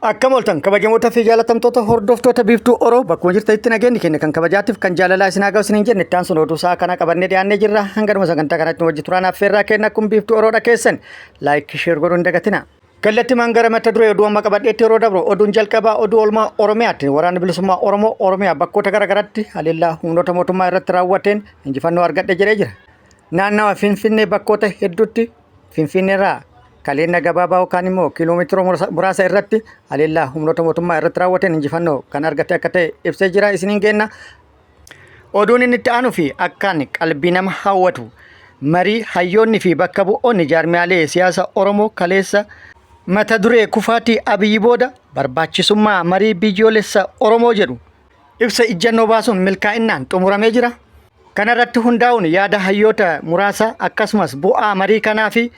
Akkam ooltan kabajamoota fi jaalatamtoota hordoftoota Biiftuu Oroo, bakkuma jirtanitti nageenyi keenya kan kabajaatiif kan jaalalaa isin haa ga'u isiniin jenne. Itti aansuun oduu sa'a kana qabannee dhiyaannee jirra. Hanga dhuma sagantaa kanatti nu wajji turaan affeerraa kenna. Kun Biiftuu Oroodha, keessan like, share godhuu hin dagatina. Kallattimaan gara mata duree oduu amma qabadheetti yeroo dabru, oduun jalqabaa oduu oolmaa Oromiyaatti. Waraanni Bilisummaa Oromoo Oromiyaa bakkoota garaagaraatti haleellaa humnoota mootummaa irratti raawwateen injifannoo argadhe jedhee jira. Naannawa Finfinnee bakkoota hedduutti, Finfinneerraa kaleenna gabaabaa yookaan immoo kiiloomeetira muraasa irratti haleellaa humnoota mootummaa irratti raawwateen injifannoo kan argate akka ta'e ibsee jira, isiniin geenna. Oduun inni itti aanuu fi akkaan qalbii nama hawwatu, marii hayyoonni fi bakka bu'oonni jaarmiyaalee siyaasa Oromoo kaleessa mata duree "Kufaatii Abiyyi booda barbaachisummaa marii biyyoolessa Oromoo" jedhu ibsa ijjannoo baasuun milkaa'innaan xumuramee jira. Kana irratti hundaa'uun yaada hayyoota muraasa, akkasumas bu'aa marii kanaa fi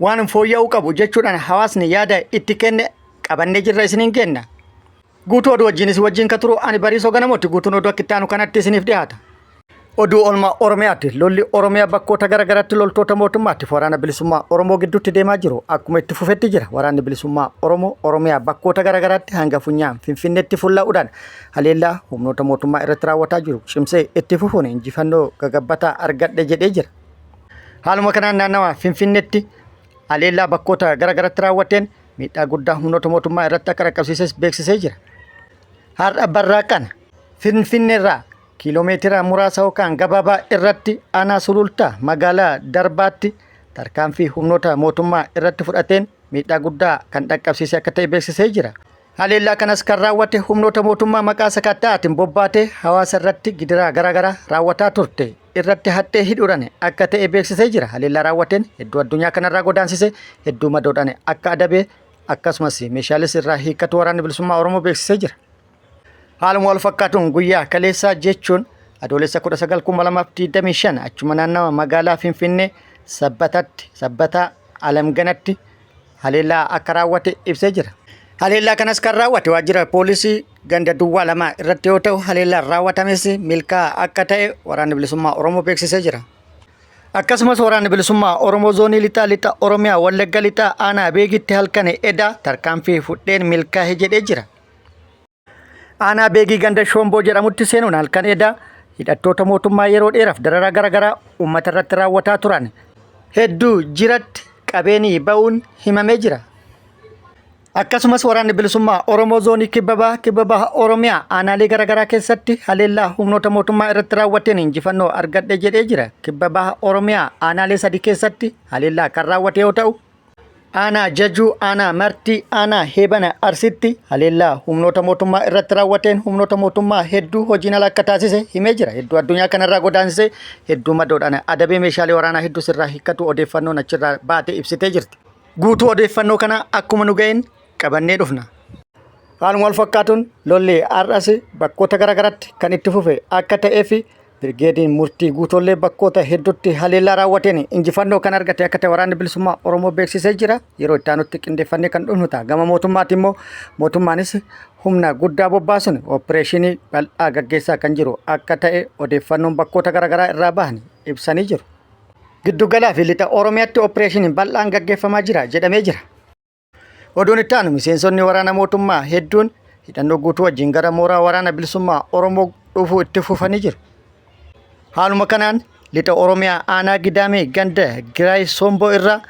waan fooyya'uu qabu jechuudhaan hawaasni yaada itti kenne qabannee jirra, isiniin kenna. Guutuu oduu wajjinis wajjin ka turu ani Bariisoo Ganamooti. Guutuun oduu akka itti aanu kanatti isiniif dhiyaata. Oduu oolmaa Oromiyaatti, lolli Oromiyaa bakkoota garaagaraatti loltoota mootummaatti Waraana Bilisummaa Oromoo gidduutti deemaa jiru akkuma itti fufetti jira. Waraanni Bilisummaa Oromoo Oromiyaa bakkoota garaagaraatti hanga funyaan Finfinneetti fullaa'uudhaan haleellaa humnoota mootummaa irratti raawwataa jiru cimsee itti fufuun injifannoo gagabbataa argadhe jedhee jira. Haaluma kanaan naannawa Finfinneetti haleellaa bakkoota garaagaraatti raawwateen miidhaa guddaa humnoota mootummaa irratti akka dhaqqabsiises beeksisee jira. Har'a barraaqan Finfinneerraa kiiloomeetira muraasa yookaan gabaabaa irratti aanaa Sulultaa magaalaa Darbaatti tarkaanfii humnoota mootummaa irratti fudhateen miidhaa guddaa kan dhaqqabsiise akka ta'e beeksisee jira. Haleellaa kanas kan raawwate humnoota mootummaa maqaa sakatta'aatiin bobbaatee hawaasa irratti gidiraa garaagaraa raawwataa turte irratti haxxee hidhuudhaan akka ta'e beeksisee jira. Haleellaa raawwateen hedduu addunyaa kanarraa godaansise, hedduu madoodhaan akka adabee, akkasumas meeshaalee irraa hiikkatu Waraanni Bilisummaa Oromoo beeksisee jira. Haaluma wal fakkaatuun guyyaa kaleessaa, jechuun Adoolessa 19,2025, achuma naannawa magaalaa Finfinnee Sabbatatti, Sabbataa Alamganatti haleellaa akka raawwate ibsee jira. Haleellaa kanas kan raawwate waajjira poolisii ganda duwwaa 2 irratti yoo ta'u, haleellaan raawwatames milkaa'aa akka ta'e Waraanni Bilisummaa Oromoo beeksisee jira. Akkasumas Waraanni Bilisummaa Oromoo zoonii lixaa Lixa Oromiyaa Wallagga Lixaa aanaa Beegitti halkan edaa tarkaanfii fudheen milkaa'e jedhee jira. Aanaa Beegii ganda Shomboo jedhamutti seenuun halkan edaa hidhattoota mootummaa yeroo dheeraaf dararaa garaagaraa uummata irratti raawwataa turan hedduu jiratti qabeenii ba'uun himamee jira. Akkasumas Waraanni Bilisummaa Oromoo zoonii kibba baha, kibba baha Oromiyaa aanaalee garaagaraa keessatti haleellaa humnoota mootummaa irratti raawwateen injifannoo argadhe jedhee jira. Kibba baha Oromiyaa aanaalee sadi keessatti haleellaa kan raawwate yoo ta'u, aanaa Jajuu, aanaa Martii, aanaa Heebana Arsitti haleellaa humnoota mootummaa irratti raawwateen humnoota mootummaa hedduu hojiin ala akka taasise himee jira. Hedduu addunyaa kanarraa godaansisee, hedduu madoodhaan adabee, meeshaalee waraanaa hedduu sirraa hiikkatu odeeffannoon achirraa baate ibsitee jirti. Guutuu odeeffannoo kana akkuma nu ga'een qabannee dhufna. Haaluma wal fakkaatuun lolli har'as bakkoota garaagaraatti kan itti fufe akka ta'ee fi Birgeediin Murtii Guutollee bakkoota hedduutti haleellaa raawwateen injifannoo kan argate akka ta'e Waraanni Bilisummaa Oromoo beeksisee jira. Yeroo itti aanutti qindeeffannee kan dhufnu ta'a. Gama mootummaatti immoo mootummaanis humna guddaa bobbaasuun opereeshinii bal'aa gaggeessaa kan jiru akka ta'e odeeffannoon bakkoota garaagaraa irraa bahan ibsanii jiru. Giddugalaa fi lixa Oromiyaatti opereeshiniin bal'aan gaggeeffamaa jira jedhamee jira. Oduun itti aanu, miseensonni waraana mootummaa hedduun hidhannoo guutuu wajjin gara mooraa Waraana Bilisummaa Oromoo dhufuu itti fufanii jiru. Haaluma kanaan lixa Oromiyaa aanaa Gidaamee ganda Giraay Somboo irraa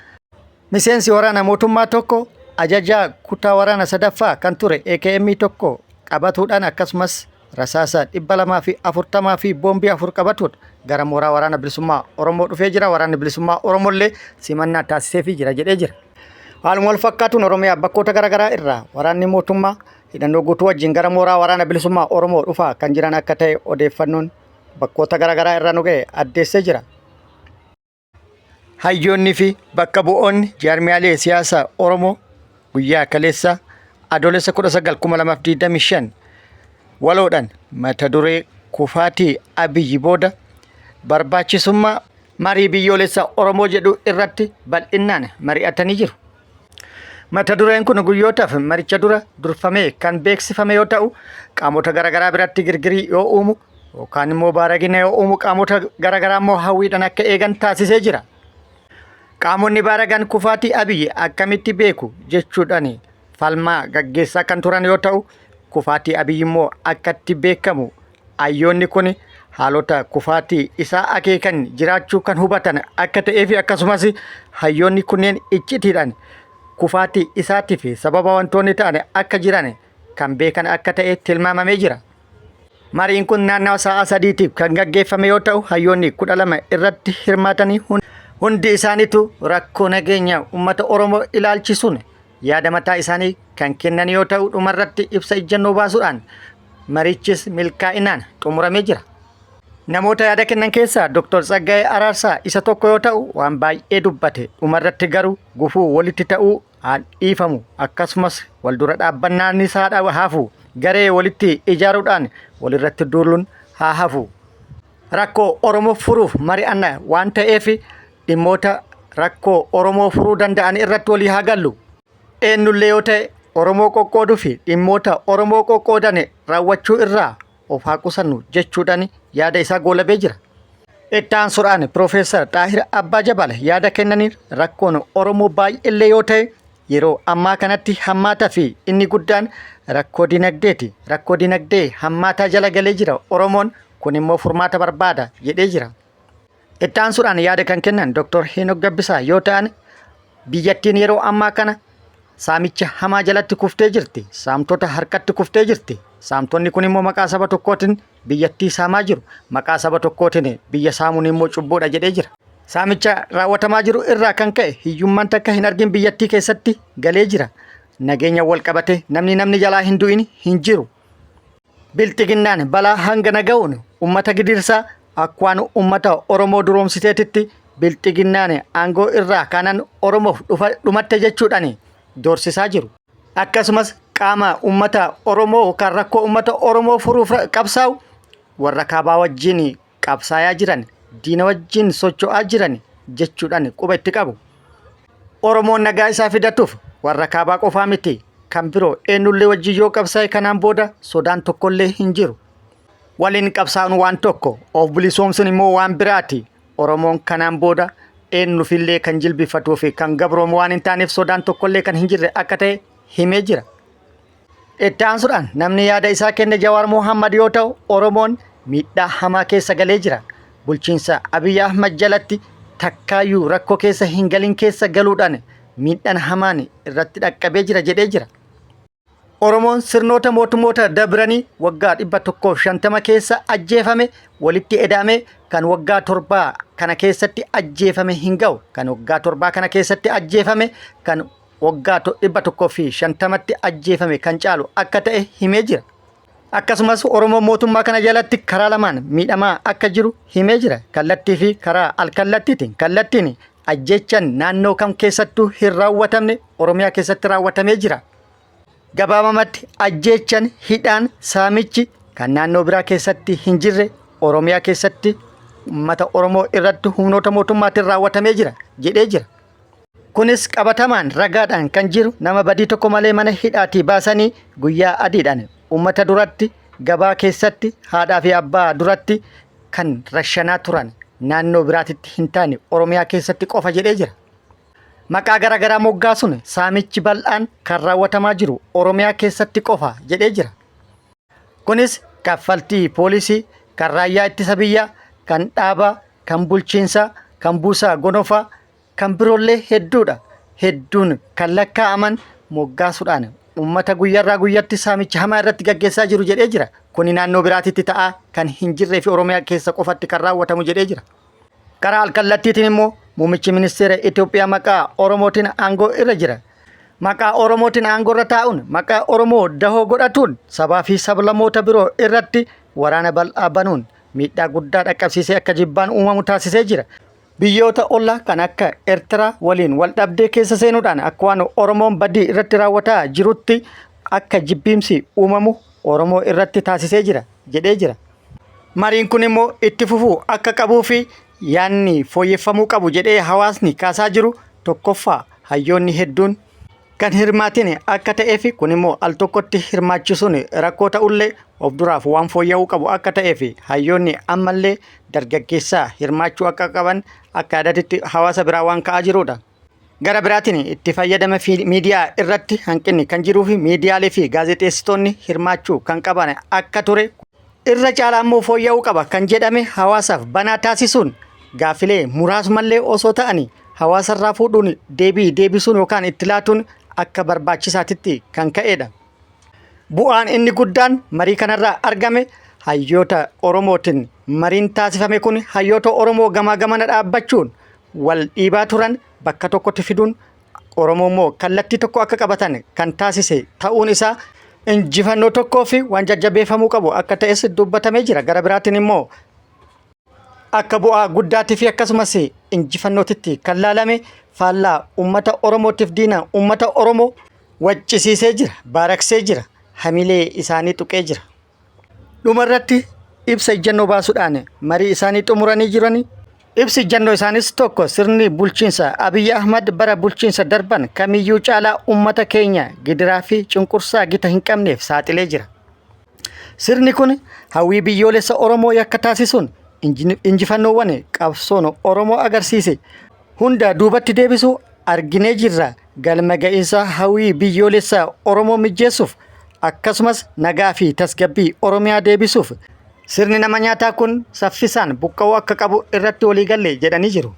miseensi waraana mootummaa tokko ajajaa kutaa waraana sadaffaa kan ture AKM tokko qabatuudhaan, akkasumas rasaasa 240 fi boombii 4 qabatuun gara mooraa Waraana Bilisummaa Oromoo dhufee jira. Waraanni Bilisummaa Oromollee simannaa taasiseefii jira jedhee jira. Haaluma wal fakkaatuun Oromiyaa bakkoota garaagaraa irraa waraanni mootummaa hidhannoo guutuu wajjin gara mooraa Waraana Bilisummaa Oromoo dhufaa kan jiran akka ta'e odeeffannoon bakkoota garaagaraa irraa nu ga'e addeessee jira. Hayyoonni fi bakka bu'oonni jaarmiyaalee siyaasaa Oromoo guyyaa kaleessa Adoolessa 19,2025 waloodhaan mata duree "Kufaatii Abiyyi booda barbaachisummaa marii biyyoolessa Oromoo" jedhu irratti bal'innaan mari'atanii jiru. Mata dureen kun guyyootaaf maricha dura durfamee kan beeksifame yoo ta'u, qaamota garaagaraa biratti girgirii yoo uumu yookaan immoo baaragina yoo uumu, qaamota garaagaraa immoo hawwiidhaan akka eegan taasisee jira. Qaamonni baaragan kufaatii Abiyyi akkamitti beeku jechuudhaan falmaa gaggeessaa kan turan yoo ta'u, kufaatii Abiy immoo akkatti beekamu hayyoonni kun haalota kufaatii isaa akeekan jiraachuu kan hubatan akka ta'ee fi akkasumas hayyoonni kunneen iccitiidhaan kufaatii isaatiif sababa wantoonni ta'an akka jiran kan beekan akka ta'e tilmaamamee jira. Mariin kun naannawa sa'a sadiitiif kan gaggeeffame yoo ta'u hayyoonni 12 irratti hirmaatanii hundi isaaniitu rakkoo nageenya uummata Oromoo ilaalchisuun yaada mataa isaanii kan kennan yoo ta'u dhumarratti ibsa ijjannoo baasuudhaan marichis milkaa'inaan xumuramee jira. Namoota yaada kennan keessaa Dr. Tsaggaayee Araarsaa isa tokko yoo ta'u waan baay'ee dubbate dhumarratti garuu gufuu walitti ta'uu haa dhiifamu akkasumas wal dura dhaabbannaanis haa hafu garee walitti ijaaruudhaan walirratti duuluun haa hafu. Rakkoo Oromoo furuuf mari'anna waan ta'eef dhimmoota rakkoo Oromoo furuu danda'an irratti walii haa gallu. Eenyullee yoo ta'e Oromoo qoqqooduu fi dhimmoota Oromoo qoqqoodan raawwachuu irraa of haa qusannu jechuudhaan yaada isaa goolabee jira. Itti aansuudhaan Piroofeesar Xaahir Abbaa Jabal yaada kennaniin rakkoon Oromoo baay'eellee yoo ta'e yeroo ammaa kanatti hammaataa fi inni guddaan rakkoo dinagdeeti. Rakkoo dinagdee hammaataa jala galee jira Oromoon kun immoo furmaata barbaada jedhee jira. Itti aansuudhaan yaada kan kennan Dr. Heenok Gabbisaa yoo ta'an biyyattiin yeroo ammaa kana saamicha hamaa jalatti kuftee jirti. Saamtota harkatti kuftee jirti. Saamtonni kun immoo maqaa saba tokkootiin biyyattii saamaa jiru. Maqaa saba tokkootiin biyya saamuun immoo cubbuudha jedhee jira. Saamicha raawwatamaa jiru irraa kan ka'e hiyyummaan takka hin argin biyyattii keessatti galee jira. Nageenya wal qabate namni namni jalaa hin du'in hin jiru. Bilxiginnaan balaa hangana ga'uun ummata gidirsaa akkwaan ummata Oromoo duroomsiteetitti bilxiginnaan aangoo irraa kanan Oromoof dhumatte jechuudhaan doorsisaa jiru. Akkasumas qaama ummata Oromoo kan rakkoo ummata Oromoo furuuf qabsaa'u warra kaabaa wajjin qabsaayaa jiran diina wajjin socho'aa jiran jechuudhaan quba itti qabu. Oromoon nagaa isaa fidatuuf warra kaabaa qofaa miti kan biroo eenyullee wajjin yoo qabsaa'e kanaan booda sodaan tokkollee hin jiru. Waliin qabsaa'uun waan tokko of bilisoomsuun immoo waan biraati. Oromoon kanaan booda eenyufillee kan jilbifatuu fi kan gabroomu waan hin taaneef sodaan tokkollee kan hin jirre akka ta'e himee jira. Itti aansuudhaan namni yaada isaa kenne Jawaar Mohammad yoo ta'u Oromoon miidhaa hamaa keessa galee jira. Bulchiinsa Abiy Ahmad jalatti takkaayyuu rakkoo keessa hin galin keessa galuudhaan miidhaan hamaan irratti dhaqqabee jira jedhee jira. Oromoon sirnoota mootummoota dabranii waggaa 150 keessa ajjeefame walitti eda'amee kan waggaa torbaa kana keessatti ajjeefame hin ga'u. Kan waggaa torbaa kana keessatti ajjeefame kan waggaa 150tti ajjeefame kan caalu akka ta'e himee jira. Akkasumas Oromoon mootummaa kana jalatti karaa lamaan miidhamaa akka jiru himee jira. Kallattii fi karaa alkallattiitiin. Kallattiin ajjeechaan naannoo kam keessattuu hin raawwatamne Oromiyaa keessatti raawwatamee jira. Gabaabamatti ajjeechaan, hidhaan, saamichi kan naannoo biraa keessatti hin jirre Oromiyaa keessatti uummata Oromoo irratti humnoota mootummaatiin raawwatamee jira jedhee jira. Kunis qabatamaan ragaadhaan kan jiru nama badii tokko malee mana hidhaatii baasanii guyyaa adiidhaan uummata duratti gabaa keessatti haadhaa fi abbaa duratti kan rashanaa turan naannoo biraatitti hin taane Oromiyaa keessatti qofa jedhee jira. Maqaa garaagaraa moggaasuun saamichi bal'aan kan raawwatamaa jiru Oromiyaa keessatti qofa jedhee jira. Kunis kaffaltii poolisii, kan raayyaa ittisa biyyaa, kan dhaabaa, kan bulchiinsaa, kan buusaa gonofaa, kan biroollee hedduudha. Hedduun kan lakkaa'aman moggaasuudhaan uummata guyyaarraa guyyatti saamicha hamaa irratti gaggeessaa jiru jedhee jira. Kuni naannoo biraatitti ta'aa kan hin jirree fi Oromiyaa keessa qofatti kan raawwatamu jedhee jira. Karaa alkallattiitiin immoo muummichi ministeera Itoophiyaa maqaa Oromootiin aangoo irra jira. Maqaa Oromootiin aangoo irra taa'uun maqaa Oromoo dahoo godhatuun sabaa fi sablammoota biroo irratti waraana bal'aa banuun miidhaa guddaa dhaqqabsiisee akka jibbaan uumamu taasisee jira. Biyyoota ollaa kan akka Eertiraa waliin wal dhabdee keessa seenuudhaan akka waan Oromoon badii irratti raawwataa jirutti akka jibbiimsi uumamu Oromoo irratti taasisee jira jedhee jira. Mariin kun immoo itti fufuu akka qabuu fi yaadni fooyyeffamuu qabu jedhee hawaasni kaasaa jiru tokkoffaa hayyoonni hedduun kan hirmaatin akka ta'ee fi kun immoo al tokkotti hirmaachisuun rakkoo ta'ullee of duraaf waan fooyya'uu qabu akka ta'ee fi hayyoonni ammallee dargaggeessaa hirmaachuu akka qaban akka yaadatitti hawaasa biraa waan ka'aa jirudha. Gara biraatiin itti fayyadama miidiyaa irratti hanqinni kan jiruu fi miidiyaalee fi gaazexeessitoonni hirmaachuu kan qaban akka ture irra caalaa immoo fooyya'uu qaba kan jedhame hawaasaaf banaa taasisuun gaaffilee muraasumallee osoo ta'anii hawaasarraa fuudhuun deebii deebisuun yookaan itti laatuun akka barbaachisaatitti kan ka'edha. Bu'aan inni guddaan marii kanarraa argame hayyoota Oromootiin mariin taasifame kun hayyoota Oromoo gamaa gamana dhaabbachuun wal dhiibaa turan bakka tokkotti fiduun Oromoo immoo kallattii tokko akka qabatan kan taasise ta'uun isaa injifannoo tokkoo fi waan jajjabeeffamuu qabu akka ta'es dubbatamee jira. Gara biraatiin immoo akka bu'aa guddaatii fi akkasumas injifannootitti kan laalame faallaa uummata Oromootiif diina uummata Oromoo waccisiisee jira, baaraksee jira, hamilee isaanii tuqee jira. Dhumarratti ibsa ijjannoo baasuudhaan marii isaanii xumuranii jirani. Ibsi ijjannoo isaanis tokko sirni bulchiinsa Abiy Ahmad bara bulchiinsa darban kamiyyuu caalaa uummata keenya gidiraa fi cunqursaa gita hin qabneef saaxilee jira. Sirni kun hawwii biyyoolessa Oromoo yakka taasisuun injifannoowwan qabsoon Oromoo agarsiise hunda duubatti deebisuu arginee jirra. Galma ga'iinsa hawwii biyyoolessa Oromoo mijjeessuuf akkasumas nagaa fi tasgabbii Oromiyaa deebisuuf sirni nama nyaataa kun saffisaan buqqa'uu akka qabu irratti waliigalle jedhanii jiru.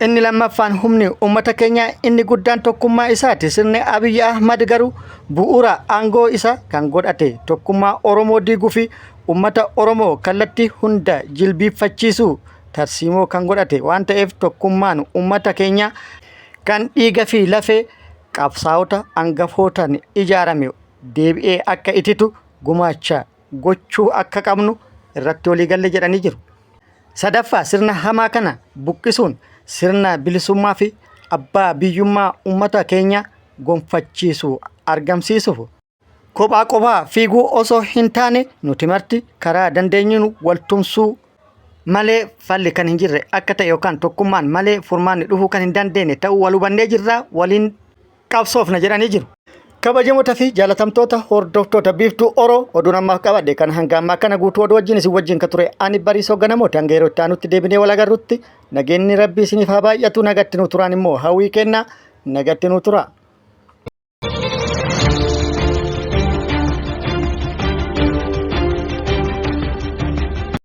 Inni lammaffaan humni uummata keenyaa inni guddaan tokkummaa isaati. Sirni Abiy Ahmad garuu bu'uura aangoo isaa kan godhate tokkummaa Oromoo diiguu fi uummata Oromoo kallattii hunda jilbiiffachiisuu tarsiimoo kan godhate waan ta'eef tokkummaan uummata keenyaa kan dhiiga fi lafee qabsaa'ota angafootaan ijaarame deebi'ee akka ititu gumaacha gochuu akka qabnu irratti waliigalle jedhanii jiru. Sadaffaa sirna hamaa kana buqqisuun sirna bilisummaa fi abbaa biyyummaa uummata keenya gonfachiisu argamsiisuuf kophaa qofaa fiiguu osoo hin taane nuti marti karaa dandeenyuun wal tumsuu malee falli kan hin jirre akka ta'e yookaan tokkummaan malee furmaanni dhufuu kan hin dandeenye ta'uu wal hubannee jirra waliin qabsoofna jedhanii jiru. Kabajamoota fi jaalatamtoota hordoftoota Biiftuu Oro oduun ammaaf qabadhe kan hanga ammaa kana guutuu oduu wajjin isin wajjin ka ture ani Bariisoo Ganamooti hanga yeroo itti aanutti deebinee wal agarrutti nageenyi rabbii isiniif haa baay'atu nagatti nu turaan immoo hawwii kenna nagatti nu tura.